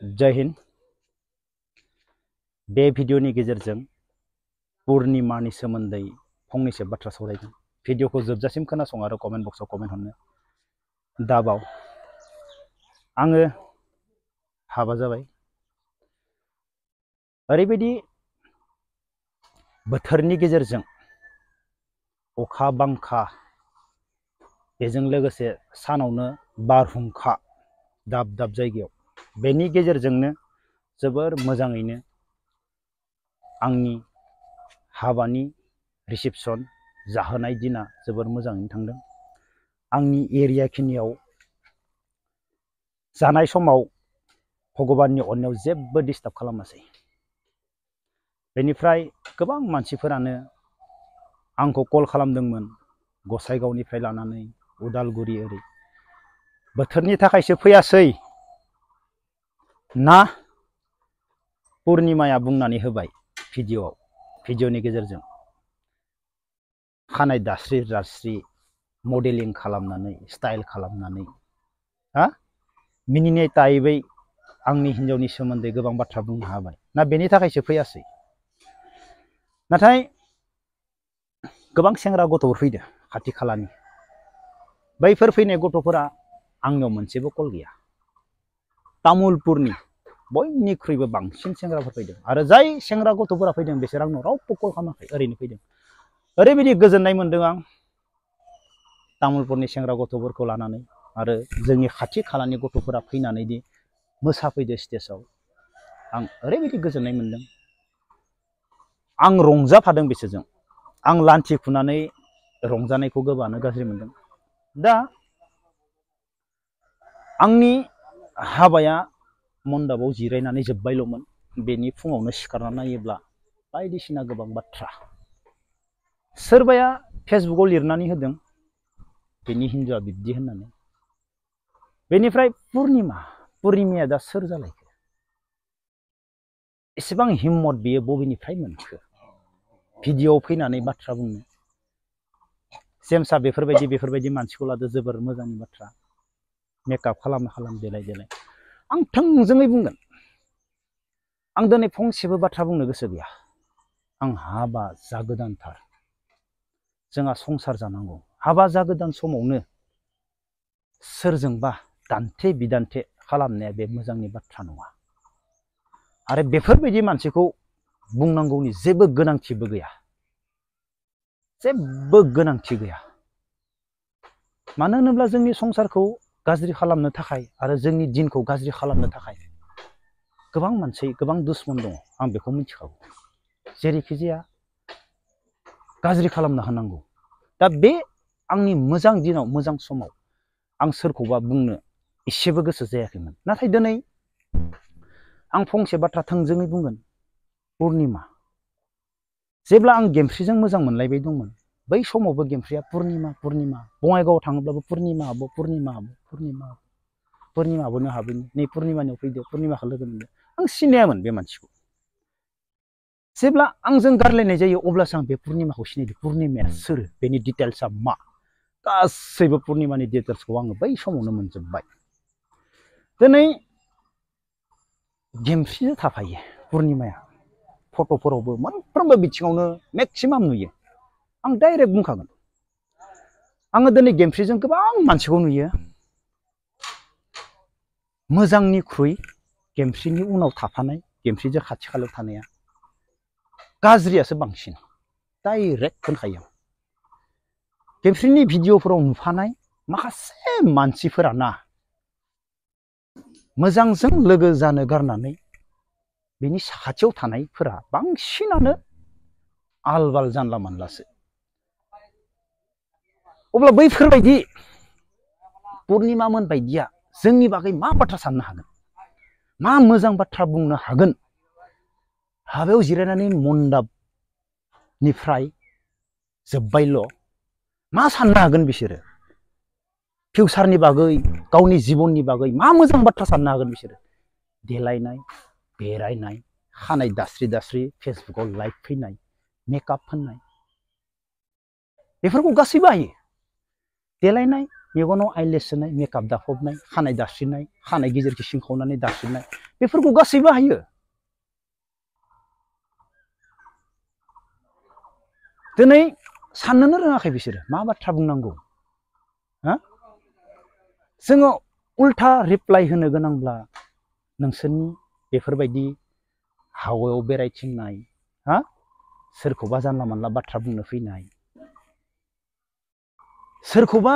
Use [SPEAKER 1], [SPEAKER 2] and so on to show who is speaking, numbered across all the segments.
[SPEAKER 1] जय हिंद। बे भिडिअनि गेजेरजों पुर्णिमानि सोमोन्दै फंनैसो बाथ्रा सावरायगोन। भिडिअखौ जोबजासिम खोनासं आरो कमेन्ट बक्सआव कमेन्ट हरनो दाबाव। आङो हाबा जाबाय। ओरैबायदि बोथोरनि गेजेरजों अखा बांखा, बेजों लोगोसे सानावनो बारहुंखा दाब दाब जायगायाव, बेनि गेजेरजोंनो जोबोर मोजाङैनो आंनि हाबानि रिसेपसन जाहोनाय दिना जोबोर मोजाङैनो थांदों। आंनि एरिया खिनियाव जानाय समाव भगबाननि अननायाव जेबो डिस्टार्ब खालामासै। बेनिफ्राय गोबां मानसिफोरानो आंखौ कल खालामदोंमोन, गसाइगावनिफ्राय लानानै उदालगुरि ओरै। बोथोरनि थाखायसो फैयासै ना पुर्णिमाया बुंनानै होबाय भिडिअनि गेजेरजों, खानाय दास्रि दास्रि मडेलिं खालामनानै स्टाइल खालामनानै मिनिनाय टाइपै आंनि हिन्जावनि सोमोन्दै गोबां बाथ्रा बुंनो हाबाय ना बेनि थाखायसो फैयासै। नाथाय गोबां सेंग्रा गथ'फोर फैदों खाथि खालानि। बैफोर फैनाय गथ'फोरा आंनाव मोनसेबो कल गैया। तामुलपुरनि बयनिख्रुइबो बांसिन सेंग्राफोर फैदों आरो जाय सेंग्रा गथ'फोरा फैदों बिसोर आंनाव रावबो कल खालामाखै, ओरैनो फैदों। ओरैबायदि गोजोननाय मोन्दों आं तामुलपुरनि सेंग्रा गथ'फोरखौ लानानै आरो जोंनि खाथि खालानि गथ'फोरा फैनानै दि मोसाफैदो स्टेजाव, आं ओरैबायदि गोजोननाय मोन्दों। आं रंजाफादों बिसोरजों। आं लान्थि खुनानै रंजानायखौ गोबानो गाज्रि मोन्दों। दा आंनि हाबाया मण्डपाव जिरायनानै जोब्बायल'मोन। बेनि फुङावनो सिखारना नायोब्ला बायदिसिना गोबां बाथ्रा। सोरबाया फेसबुकआव लिरनानै होदों बेनि हिन्जावआ बिब्दि होननानै। बेनिफ्राय पुर्णिमाया दा सोर जालायखो? एसेबां हिम्मत बियो बबेनिफ्राय मोनखो भिडिअआव फैनानै बाथ्रा बुंनो? जेमसा बेफोरबायदि मानसिखौ लादो, जोबोर मोजांनि बाथ्रा। मेकआप खालाम देलाय। आं थोंजोङै बुंगोन, आं दिनै फंसेबो बाथ्रा बुंनो गोसो गैया। आं हाबा जागोदानथार, जोंहा संसार जानांगौ। हाबा जागोदान समावनो सोरजोंबा दान्थे बिदान्थे खालामनाया बे मोजांनि बाथ्रा नङा। आरो बेफोरबायदि मानसिखौ बुंनांगौनि जेबो गोनांथिबो गैया, जेबो गोनांथि गैया। मानो होनोब्ला जोंनि संसारखौ गाज्रि खालामनो थाखाय आरो जोंनि दिनखौ गाज्रि खालामनो थाखाय गोबां मानसि, गोबां दुश्मन दङ, आं बेखौ मिथिखागौ। जेरैखि जाया गाज्रि खालामना होनांगौ। दा बे आंनि मोजां दिनाव, मोजां समाव आं सोरखौबा बुंनो एसेबो गोसो जायाखैमोन। नाथाय दिनै आं फंसे बाथ्रा थोंजोङै बुंगोन। पुर्णिमा, जेब्ला आं गेमस्रिजों मोजां मोनलायबाय दंमोन, बै समावबो गेमस्रिया पुर्णिमा बङाइगावआव थाङोब्लाबो पुर्णिमा आब'नो हाबैनि, नै पुर्णिमानियाव फैदो, पुर्णिमाखौ लोगो मोनदो। आं सिनायामोन बे मानसिखौ। जेब्ला आंजों गारलायनाय जायो अब्लासो आं बे पुर्णिमाखौ सिनायदों। पुर्णिमाया सोर, बेनि डिटेल्सआ मा, गासैबो पुर्णिमानि डिटेल्सखौ आङो बै समावनो मोनजोब्बाय। दिनै गेमस्रिजों थाफायो पुर्णिमाया, फट'फोरावबो मोनफ्रोमबो बिथिङावनो मेक्सिमाम नुयो। आं डाइरेक्ट बुंखागोन, आङो दिनै गेमस्रिजों गोबां मानसिखौ नुयो। मोजांनिख्रुइ गेमस्रिनि उनाव थाफानाय, गेमस्रिजों खाथि खालायाव थानाया गाज्रियासो बांसिन। डाइरेक्ट होनखायो आं। गेमस्रिनि भिडिअफोराव नुफानाय माखासे मानसिफोराना मोजांजों लोगो जानो गारनानै बेनि साखाथियाव थानायफोरा बांसिनानो आलबाल जानला मानलासो। अब्ला बैफोरबायदि पुर्णिमामोन बायदिया जोंनि बागै मा बाथ्रा साननो हागोन, मा मोजां बाथ्रा बुंनो हागोन? हाबायाव जिरायनानै मण्डपनिफ्राय जोब्बायल', मा साननो हागोन बिसोरो? फिउचारनि बागै, गावनि जिबननि बागै मा मोजां बाथ्रा साननो हागोन बिसोरो? देलायनाय, बेरायनाय, खानाय दास्रि फेसबुकआव लाइक फैनाय, मेकआप फोननाय, बेफोरखौ गासैबो हायो। देलायनाय, मेगनाव आइलेस सोनाय, मेकआप दाफबनाय, खानाय दास्रिनाय, खानाय गेजेरखौ सिंखावनानै दास्रिनाय, बेफोरखौ गासैबो हायो। दिनै साननोनो रोङाखै बिसोरो मा बाथ्रा बुंनांगौ। जोङो उल्था रिप्लाइ होनो गोनांब्ला नोंसोरनि बेफोरबायदि हावायाव बेरायथिंनाय, सोरखौबा जानला मानला बाथ्रा बुंनो फैनाय, सोरखौबा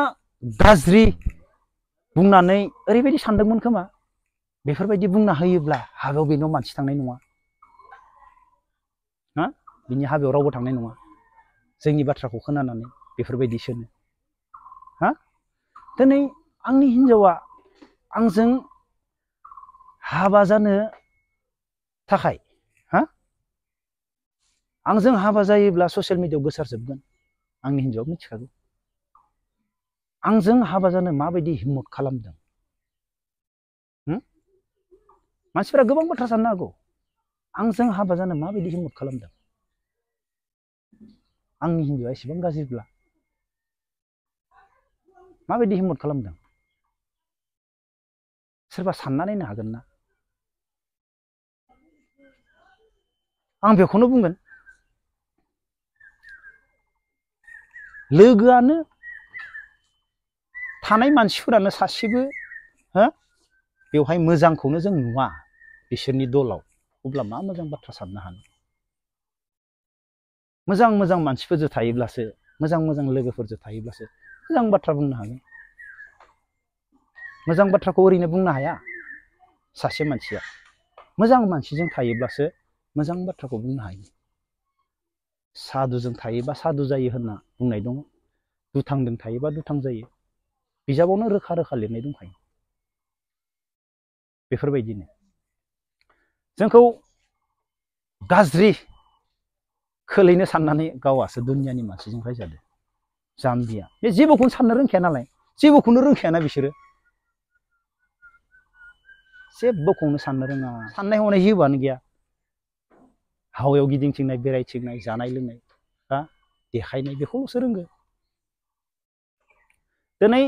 [SPEAKER 1] गाज्रि बुंनानै ओरैबायदि सानदोंमोन खोमा बेफोरबायदि बुंना होयोब्ला हाबायाव बेनाव मानसि थांनाय नङा, बिनि हाबायाव रावबो थांनाय नङा जोंनि बाथ्राखौ खोनानानै बेफोरबायदिसोनो। दिनै आंनि हिन्जावा आंजों हाबा जानो थाखाय, आंजों हाबा जायोब्ला ससियेल मिडियायाव गोसारजोबगोन आंनि हिन्जावा मिथिखागौ। आंजों हाबा जानो माबायदि हिम्मत खालामदों। मानसिफोरा गोबां बाथ्रा साननो हागौ आंजों हाबा जानो माबायदि हिम्मत खालामदों। आंनि हिन्जावा एसेबां गाज्रिब्ला माबायदि हिम्मत खालामदों सोरबा सानना नायनो हागोन ना? आं बेखौनो बुंगोन, लोगोआनो थानाय मानसिफोरानो सासेबो बेवहाय मोजांखौनो जों नुवा बिसोरनि दलाव, अब्ला मा मोजां बाथ्रा साननो हानो। मोजां मोजां मानसिफोरजों थायोब्लासो, मोजां मोजां लोगोफोरजों थायोब्लासो मोजां बाथ्रा बुंनो हागोन। मोजां बाथ्राखौ ओरैनो बुंनो हाया। सासे मानसिया मोजां मानसिजों थायोब्लासो मोजां बाथ्राखौ बुंनो हायो। सादुजों थायोबा सादु जायो होनना बुंनाय दङ, दुथांजों थायोबा दुथां जायो, बिजाबावनो रोखा रोखा लिरनाय दंखायो। बेफोरबायदिनो जोंखौ गाज्रि खोलैनो साननानै गावासो दुनियानि मानसिजों रायजादो। जाम्बिया बे जेबोखौनो साननो रोंखाया नालाय, जेबोखौनो रोंखायाना बिसोरो, जेबोखौनो साननो रोङा, साननाय हनाय जेबोआनो गैया। हावायाव गिदिंथिंनाय, बेरायथिंनाय, जानाय लोंनाय, देखायनाय बेखौल'सो रोंगो। दिनै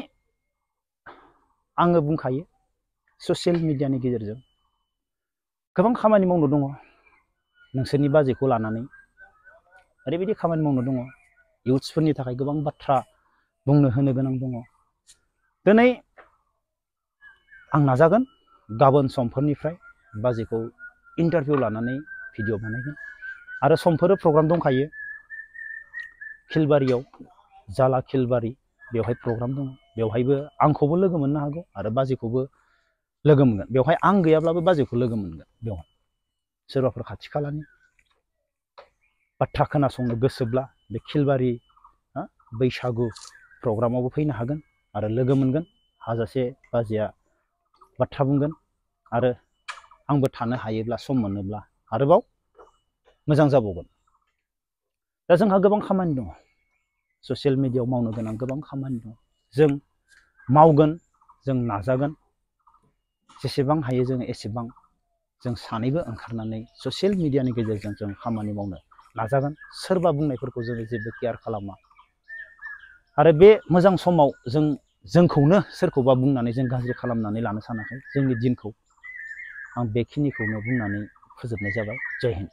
[SPEAKER 1] आङो बुंखायो ससियेल मिडियानि गेजेरजों गोबां खामानि मावनो दङ। नोंसोरनि बाजेटखौ लानानै ओरैबायदि खामानि मावनो दङ, इउथ्सफोरनि थाखाय गोबां बाथ्रा बुंनो होनो गोनां दङ। दिनै आं नाजागोन गाबोन समफोरनिफ्राय बाजेटखौ इन्टारभिउ लानानै भिडिअ' बानायगोन। आरो समफोर प्रग्राम दंखायो खिलबारियाव, जाला खिलबारि, बेवहाय प्रग्राम दङ। बेवहायबो आंखौबो लोगो मोननो हागौ आरो बाजेटखौबो लोगो मोनगोन। बेवहाय आं गैयाब्लाबो बाजेटखौ लोगो मोनगोन। बेवहाय सोरबाफोर खाथि खालानि बाथ्रा खोनासंनो गोसोब्ला बे खिलबारि बैसागु प्रग्रामावबो फैनो हागोन आरो लोगो मोनगोन। हाजासे बाजैया बाथ्रा बुंगोन आरो आंबो थानो हायोब्ला, सम मोनोब्ला आरोबाव मोजां जाबावगोन। दा जोंहा गोबां खामानि दङ, ससियेल मिडियायाव मावनो गोनां गोबां खामानि दङ। जों मावगोन, जों नाजागोन, जेसेबां हायो जों एसेबां जों सानैबो ओंखारनानै ससियेल मिडियानि गेजेरजों जों खामानि मावनो नाजागोन। सोरबा बुंनायफोरखौ जोङो जेबो केयार खालामा आरो बे मोजां समाव जोंखौनो सोरखौबा बुंनानै जों गाज्रि खालामनानै लानो सानाखै। जोंनि दिनखौ आं बेखिनिखौनो बुंनानै फोजोबनाय जाबाय। जय हिन्द।